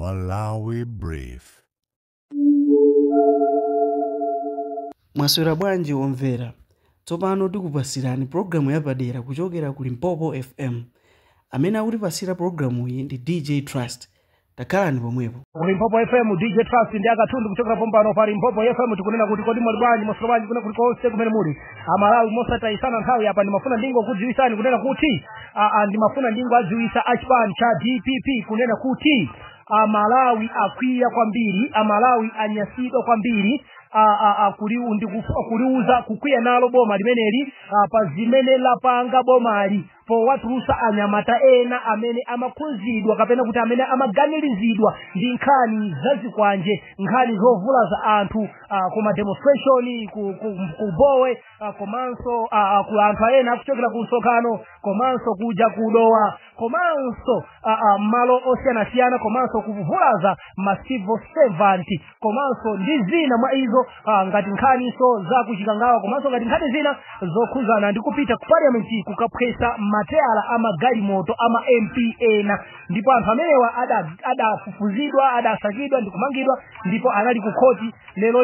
Malawi Brief. Mwaswera bwanji omvera? Tsopano tikupasirani pologalamu yapadera kuchokera ku Limpopo FM. Amene akutipasira pologalamu iyi ndi DJ Trust. Takhalani pomwepo. Limpopo FM, DJ Trust ndi akatundu kuchokera pompano pa Limpopo FM. Tikunena kuti kodi muli bwanji, mwaswera bwanji kuna kulikonse kumene muli Amalawi? Mosatayisana nthawi apa, ndimafuna ndingokudziwisani kunena kuti ndimafuna ndingoadziwisa achipani cha DPP kunena kuti Amalawi akwiya kwambiri, Amalawi anyasidwa kwambiri kuliuza kukwiya nalo boma limeneli pa zimene lapanga bomali powatulusa anyamata ena amene amakhuzidwa kapena kuti amene amaganirizidwa ndi nkhani zazikwanje, nkhani zovulaza anthu kuma demonstration ku Bowe, komanso ku anthu ena akuchokera ku msonkhano, komanso kuja kudowa, komanso malo osiyanasiyana, komanso kuvulaza ma civil servant, komanso ndi zina mwa izo, ngati nkhaniso za kuchikangawa, komanso ngati nkhani zina zokhuzana ndi kupita ku parliament kukaphwesa mateyala amagalimoto ama MP ena. Ndipo anthu amenewa adafufuzidwa, adasakidwa ndi kumangidwa, ndipo anali ku khoti. Lero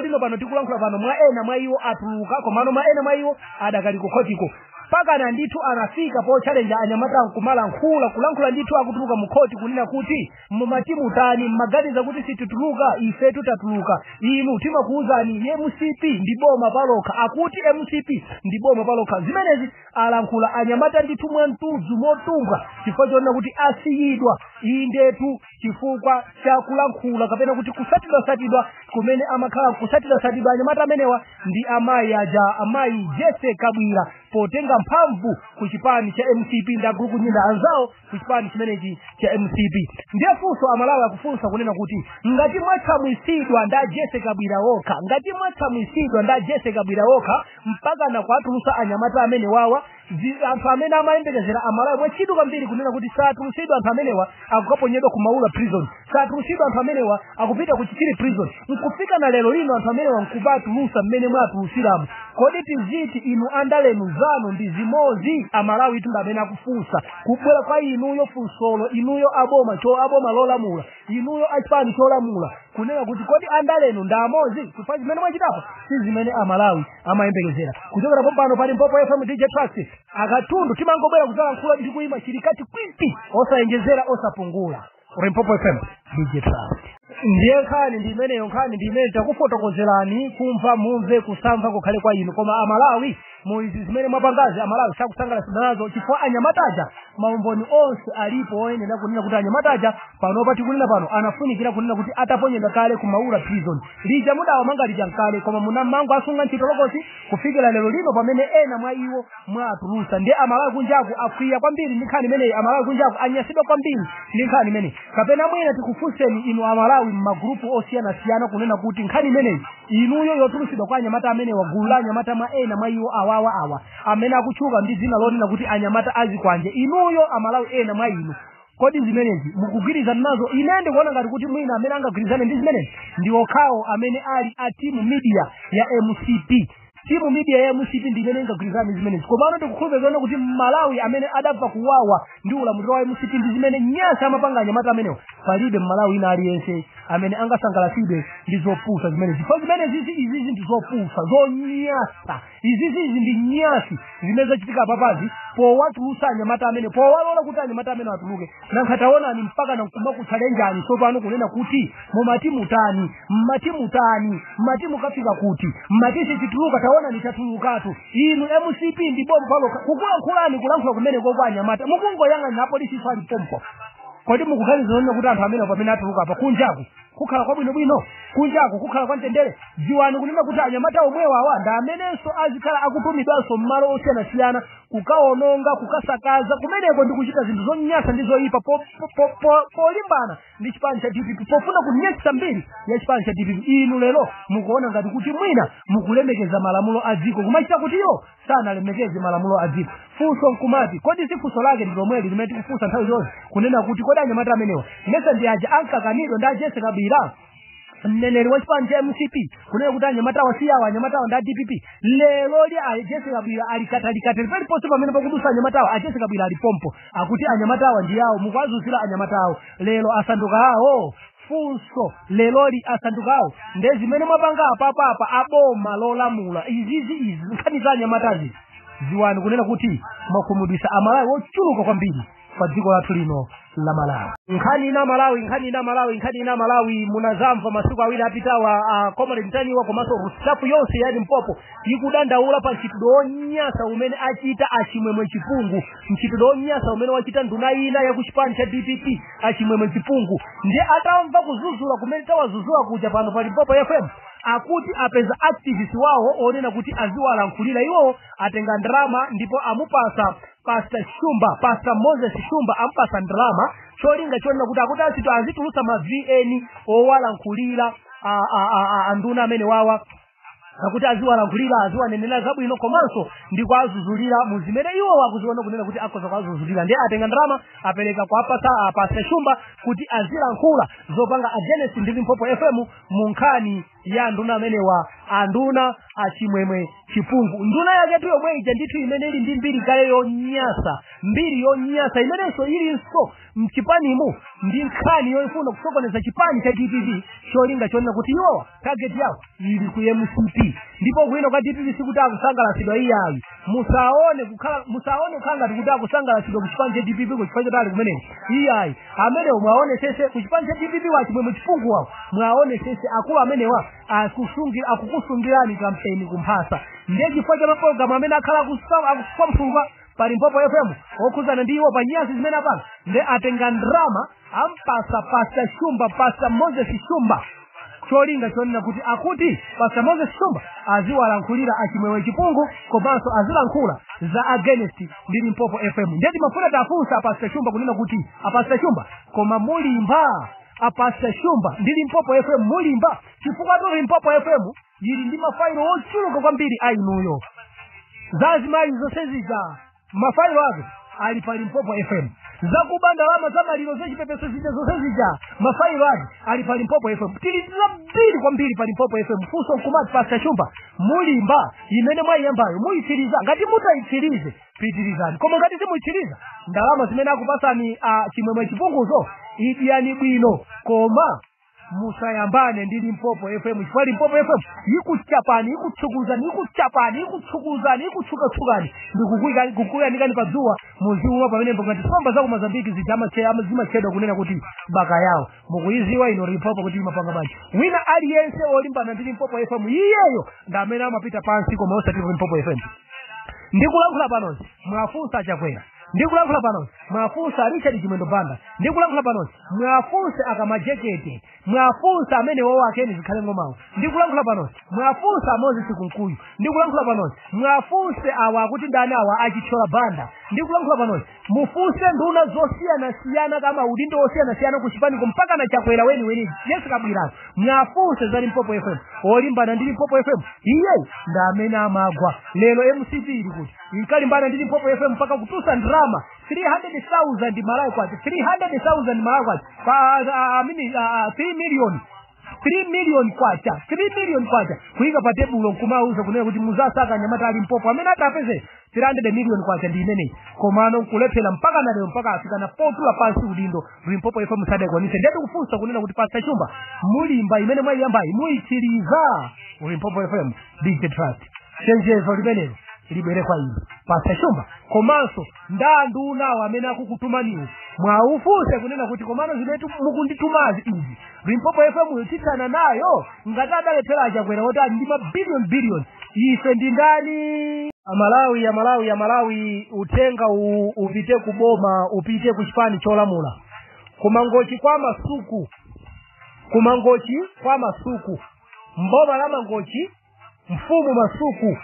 lino pano tikulankhula pano, mwa ena mwa iwo atuluka, komano mwa ena mwa iwo adakali ku khotiko. Pakana ndithu anafika pochalenja anyamata nkumalankhula, kulankhula ndithu akutuluka mu khoti kunena kuti mumati mutani, mmaganiza kuti sitituluka? Ife tutatuluka. Inu timakuwuzani, MCP ndi boma palokha. Akuti MCP ndi boma palokha. Zimenezi alankhula anyamata ndithu mwamtudzu motumbwa, chifukwa chonena kuti asiyidwa indetu chifukwa chakulankhula kapena kuti kusatidwasatidwa kumene amakhala kusatidwasatidwa anyamata amenewa ndi amayi aja, amayi Jesse Kabwira, potenga mphamvu ku chipani cha MCP ndi agulukunyinda anzawo ku chipani chimenechi cha MCP. Ndiye funso Amalawi akufunsa kunena kuti ngati mwatsamwisidwa ndi Jesse Kabwira wokha, ngati mwatsamwisidwa ndi Jesse Kabwira wokha mpaka na kuatulusa anyamata amene wawa, anthu amene amayembekezera Amalawi mwachidwi kwambiri kunena kuti satulusidwa anthu amenewa akukaponyedwa ku Maula prison, satulusidwa anthu amenewa akupita ku Chichiri prison, nkufika na lero lino anthu amenewa nkupatulusa mmene mwatulusiramo, kodi tiziti inu andalenu zanu ndi zimodzi? Amalawi itu amene akufunsa kubwera kwa inuyo funsolo, inuyo aboma cho aboma lolamula, inuyo achipani cholamula, kunena kuti kodi andalenu ndi amodzi? Chifukwa chimene mwachitapo si zimene Amalawi amayembekezera. Kuchokera pompano pali Limpopo FM, DJ Trust, akatundu. Timangobwera kudzalankhula ndi kuyima chilikati kwimpi, osayenjezera, osapungula. Limpopo FM, DJ Trust. Ndiye nkhani ndi imeneyo, nkhani ndi imene takufotokozerani. Kumva mumve, kusamva kukhale kwa inu. Koma Amalawi, mu izi zimene mwapangazi, Amalawi sakusangalatsidwa nazo, chifukwa anyamataja maumboni onse alipo oyenera kunena kuti anyamataja panopa tikunena pano anafunikira kunena kuti ataponyedwa kale ku Maula prison. Lija mudawamanga lija nkale, koma munamango asunga ntchito lokosi kufikira lero lino pamene ena mwa iwo mwatulusa. Ndiye Amalawi kunjaku akwiya kwambiri ndi nkhani imeneyi, Amalawi kunjaku anyasidwa kwambiri ndi nkhani imeneyi. Kapena mwina tikufunseni inu Amalawi m'magrupu osiyanasiyana kunena kuti nkhani imeneyi inuyo yotulusidwa kwa anyamata amenewa, gulu la anyamata mwa ena mwa iwo awawa awa amene akutchuka ndi dzina lonena kuti anyamata azikwanje, inuyo Amalawi ena mwa inu, kodi zimenezi mukugwirizana nazo? Ine ndikuona ngati kuti mwina amene angagwirizane ndi zimenezi ndi okhawo amene ali a team media ya MCP. Team media ya MCP ndi imene ingagwirizane ndi zimenezi. Komano ndikukhulupirira kuti Mmalawi amene adamva kuwawa ndi ulamuliro wa MCP ndi zimene nyasa amapanga anyamata amenewa, palibe Mmalawi ina aliyense amene angasangalatsidwe ndi zopusa zimenezi, chifukwa zimenezi izizi ndi zopusa zonyasa. Izizi izi ndi nyasi zimene zachitika papazi powatulusa anyamata amene, powalola kuti anyamata amene atuluke. Nankhataonani mpaka nankuma kutchalenjani tsopano kunena kuti mumati mutani, mmati mutani, mmati mukafika kuti, mmati sitituluka? Taonani, tatulukatu. Inu MCP ndi boma palokha. Kukulankhulani, kulankhula kumene kwa anyamata, mukungoyang'anira apolisi ali pompo. Kodi mukuganiza kuti anthu amene pamene atuluka apa kunjaku kukhala kwabwinobwino, kunjaku kukhala kwa mtendere? Dziwani kunena kuti anyamata omwewa awa ndi amenenso azikhala akutumidwanso m'malo osiyanasiyana kukaononga, kukasakaza kumeneko ndi kuchita zinthu zonyasa ndi zoyipa polimbana ndi chipani cha DPP, pofuna kunyasa mbiri ya chipani cha DPP. Inu lero mukuona ngati kuti mwina mukulemekeza malamulo a dziko, kumachita kuti iwo sanalemekeze malamulo a dziko. Funso nkumati, kodi si funso lake ndi lomweli limene tikufunsa nthawi zonse kunena kuti kodi anyamata amenewa mesa ndi aja ankakanidwa ndi a Jesse Kabwira? Mneneri wa chipani cha MCP kunena kuti anyamatawa si awo, anyamatawa ndi a DPP. Lero li a Jesse Kabwira ali katalikatali paliponse pamene pakudusa anyamatawa, a Jesse Kabwira ali pompo, akuti anyamatawa ndi awo, mukuwazunzira anyamatawo. Lero asanduka awo? Funso, leloli asanduka awo? Nde zimene mwapanga apapapa aboma lolamula izizi, izi nkhani za anyamatazi, ziwani kunena kuti mwakhumudwisa Amalawi ochuluka kwambiri pa dziko lathu lino la Malawi. Nkhani ina Malawi, nkhani ina Malawi, nkhani ina Malawi, munazamva masiku 2 apitawa Comrade Mtanyiwa komanso staff yonse ya Limpopo ikudandaula pa mchitidwe wonyasa umene achita Achimwemwe Chipungu, mchitidwe wonyasa umene wachita nduna ina ya kuchipani cha DPP, Achimwemwe Chipungu. Ndiye atamva kuzuzula kumene tawazuzula kuja pano pa Limpopo FM, akuti apeza activist wawo onena kuti aziwalankhulira iwo, atenga ndalama ndipo amupasa Pastor Shumba, Pastor Moses Shumba, amupasa ndalama cholinga chonena kuti akuti azito azitulusa ma VN owalankhulira anduna amene wawa, akuti aziwalankhulira, aziwanenera zabwino komanso ndi kuazuzulira mu zimene iwo akuziona kunena kuti akhoza kuazuzulira. Ndiye atenga ndalama apereka kwa Pastor Shumba kuti azilankhula zopanga against ndi Limpopo FM mu nkhani ya nduna amenewa, anduna Achimwemwe Chipungu. Nduna yaketu yomwe ija ndithu imene ili ndi mbiri kale yonyasa, mbiri yonyasa imenenso ilinso mchipanimu ndi nkhani yoifuna kusokoneza chipani cha DPP, cholinga chonena kuti iwowa target yawo ili ku MCP. Ndipo kwino kwa DPP sikuti akusangalatsidwa iyayi, musaone kukhala ngati kuti akusangalatsidwa ku chipani cha DPP, ku chipani chatali kumeneko iyayi. Amenewo mwaonesese ku chipani cha DPP wa Chimwemwe Chipungu wawo, mwaonesese akulu amenewa akukusungirani kampeni kumphasa. Ndiye chifukwa cha mapologalamu amene akhala akukwamphulwa pa Limpopo FM okhuzana ndi iwo pa nyasi zimene apanga, nde atenga ndrama ampasa Pastor Shumba, Pastor Moses Shumba, cholinga chonena kuti akuti Pastor Moses Shumba aziwalankhulira Achimwemwe Chipungu komanso azilankhula za against ndi Limpopo FM. Ndiye timafuna tafunsa Pastor Shumba kunena kuti, aPastor Shumba, koma mulimba aPastor Shumba ndi Limpopo FM mulimba? Chifukwa tu Limpopo FM ili ndi mafailo ochuluka kwambiri ainuyo, zazimayi zonse zija mafailo ake ali pa Limpopo FM, zakuba ndalama za maliro zachipepeso zija zonse zija mafailo ake ali pa Limpopo FM. Tili zambiri kwambiri pa Limpopo FM. Funso nkumati, Pastor Shumba, mulimba? Imene mwayiyambayo muyitsiriza? Ngati mutayitsirize, pitirizani, koma ngati simuyitsiriza, ndalama zimene akupasani Chimwemwe Chipunguzo idyani bwino, koma musayambane ndi Limpopo FM, chifukwa Limpopo FM ikuchapani, ikutsukuzani, ikuchapani, ikutsukuzani, ikutsukatsukani ndi kukuyanikani pa dzuwa muziuma pamenepo ngati nsomba za ku Mozambiki zija zimachedwa kunena kuti baka yawo. Mukuiziwa ino Limpopo kuti imapanga bwanji. Wina aliyense olimbana ndi Limpopo FM, iyeyo ndi amene amapita pansi, koma osati Limpopo FM. Ndikulankhula panozi, mwafunsa Chakwera. Ndikulankhula panozi, mwafunsa Richard Chimwendo Banda. Ndikulankhula panozi, mwafunsa akamajekete, mwafunsa amene wowo akeni zikhale ngomawo. Ndikulankhula panozi, mwafunsa Moses Kunkuyu. Ndikulankhula panozi, mwafunse awa akuti ndani awa, Achithyola Banda. Ndikulankhula panozi, mufunse nduna zosiyanasiyana kama udindo osiyanasiyana kuchipaniko mpaka na Chakwera weniweni, Yesu Kabwirayo, mwafunse za Limpopo FM. Olimbana ndi Limpopo FM iye ndi amene amagwa. Lero MCP ili kuti? Inkalimbana ndi Limpopo FM mpaka kutusa ndrama 300,000 Malawi kwacha, 300,000 Malawi kwacha pa amini 3 million, 3 million kwacha, 3 million kwacha kuyika pa tebulo nkumauza kunena kuti muzasaka anyamata ali Mpopo, amene atapeze 300 million kwacha ndi imeneyi. Komano nkulephera mpaka na lero, mpaka afika na potula pansi udindo, Limpopo FM sadakwanise. Ndiye tikufunsa kunena kuti, Pastor Shumba, mulimba? Imene mwayiyambayi muyitsiriza? Limpopo FM, DJ Trust, chenjezo limenelo libwere kwa inu Pastor Shumba, komanso ndandunawo amene akukutumaniwo, mwaufunse kunena kuti komano zimene mukunditumazi izi, Limpopo FM titsana nayo? Ngati adalephera Achakwera oti ali ndi mabiliyoni biliyoni, ife ndi ndani? Amalawi, Amalawi, Amalawi, uthenga upite ku boma, upite ku chipani cholamula. Kumangochi kwa Masuku, kumangochi kwa Masuku, mboma la Mangochi, mfumu Masuku,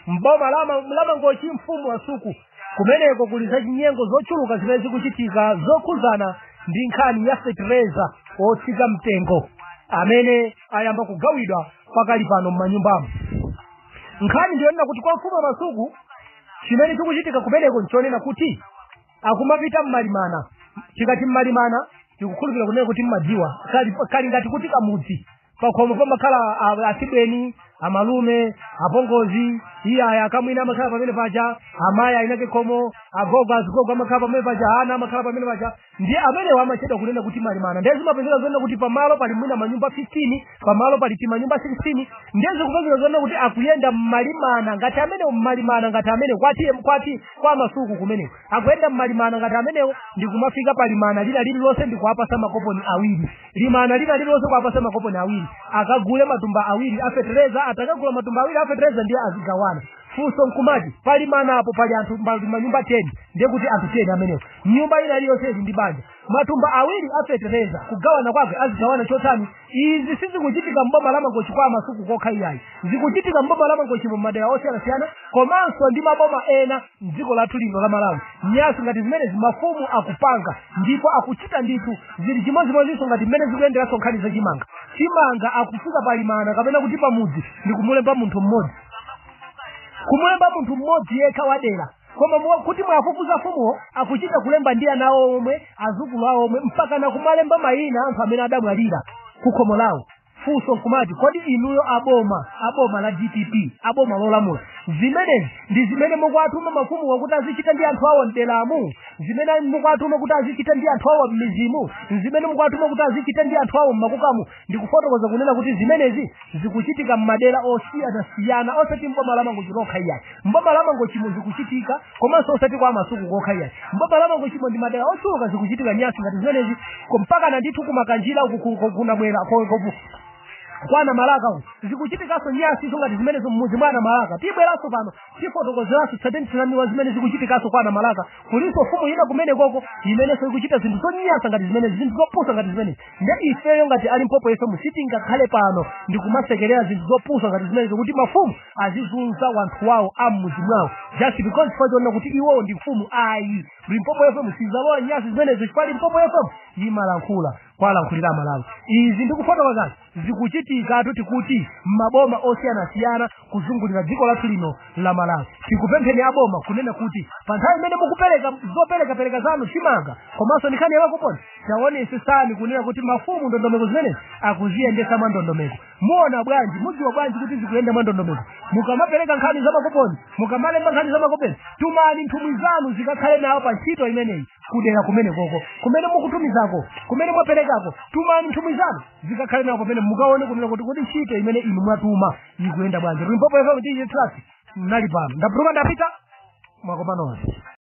mboma la Mangochi, mfumu Masuku, kumeneko kuli zachinyengo zochuluka zimene zikuchitika zokhuzana ndi nkhani ya fetereza otsika mtengo amene ayamba kugawidwa pakali pano m'manyumbamo. Nkhani ndiyonena kuti kwa mfumu Masuku chimene chikuchitika kumeneko nchonena kuti akumapita mmalimana. Tikati mmalimana, tikukhulupirira kunena kuti mmadziwa kali, kali ngati kuti kamudzi. Pakhomo pamakhala asibweni, amalume, apongozi, iyaya akamwina amakhala pamene paja, amayi ainake khomo, agogo, azigogo amakhala pamene paja, ana amakhala pamene paja. Ndiye amenewo amachedwa kunena kuti malimana. Ndiye zimapezeka zonena kuti pamalo pali mwina manyumba 15, pamalo pali timanyumba 16. Ndiye zikupezeka zonena kuti akuyenda mmalimana ngati amenewo, mmalimana ngati amene kwati kwa Masuku kumeneko, akuyenda mmalimana ngati amenewo ndikumafika palimana lina lililonse ndikuwapasa makoponi awiri, limana lina lililonse kuwapasa makoponi awiri, akagule matumba awiri afetereza. Atakagula matumba awiri afetereza, ndiye azigawana. Funso nkumati, palimana apo pali anthu, pali manyumba 10, ndiye kuti anthu 10 amenewo, nyumba ina iliyonse ili ndi banja, matumba awiri afetereza kugawana kwake azigawana chotani? Izi sizikuchitika mboma la Mangochi kwa Masuku kokha iyayi, zikuchitika mboma la Mangochi mu madera osiyanasiyana komanso ndi maboma ena mdziko lathu lino la Malawi. Nyasi ngati zimene mafumu akupanga ndipo akuchita ndithu zili chimodzimodzinso ngati mmene zikuyenderanso nkhani zachimanga. Chimanga akufika palimana kapena kuti pamudzi ndi kumulemba munthu mmodzi, kumulemba munthu mmodzi yekha wadera. Koma kuti mwafufuza, fumuwo akuchita kulemba ndi ana awo omwe, azukulu awo omwe, mpaka na kumalemba mayina anthu amene adamwalira kukhomo lawo. Funso nkumati, kodi inuyo aboma, aboma la DPP, aboma lolamula, zimenezi ndi zimene mukuwatuma mafumuwo kuti azichita ndi anthu awo mderamu? Zimene mukuwatuma kuti azichita ndi anthu awo m'midzimu? Zimene mukuwatuma kuti azichita ndi anthu awo mmakukamu? Ndikufotokoza kunena kuti zimenezi zikuchitika m'madera osiyanasiyana, osati mboma la Mangochi lokha iyayi. Mboma la Mangochimo zikuchitika, komanso osati kwa Masuku kokha iyayi. Mboma la Mangochimo ndi madera ochuluka zikuchitika nyasi ngati zimenezi, mpaka na ndithu kumakanjira uku, kunamwera kwana Malaka uku zikuchitikanso nyasi ngati zimenezo mmudzi mwana Malaka. Tibweranso pano tifotokozeranso tsatenitsanamiwa zimene zikuchitikanso kwana Malaka. Kulinso mfumu ina kumene koko imenenso ikuchita zinthu zonyasa ngati zimenezi, zinthu zopusa ngati zimenezi. Nde ifeyo ngati a Limpopo FM sitingakhale pano ndikumasekerera zinthu zopusa ngati zimenezi, kuti mafumu azizunza wanthu wawo a mmudzi mwawo just because chifukwa choona kuti iwowo ndi mfumu. Ayi, Limpopo FM sizalowa nyasi zimenezo, chifukwa Limpopo FM imalankhula kwalankhulira Amalawi. Izi ndikufotokozazi zikuchitikatu tikuti m'maboma osiyanasiyana kuzungulira dziko lathu lino la Malawi. Tikupempheni aboma kunena kuti pa nthawi imene mukupereka zoperekapereka zanu, chimanga komanso ndi nkhani yamakuponi, taonesesani kunena kuti mafumu ndondomeko zimenezi akuziyendesa mwa ndondomeko. Muona bwanji? Mudziwa bwanji kuti zikuyenda mwa ndondomeko? Mukamapereka nkhani za makuponi, mukamalemba nkhani za makuponi, tumani nthumwi zanu zikakhale nawo pa ntchito imeneyi kudera kumene koko, kumene mukutumizako, kumene mwaperekako. Tumani nthumwi zanu zikakhale nawo pamene, mukaone kunena kuti kodi ntchito imene inu mwatuma ikuyenda bwanji. Limpopo FM, DJ Trust nali pano, ndapuluka, ndapita, mwakoma nonse.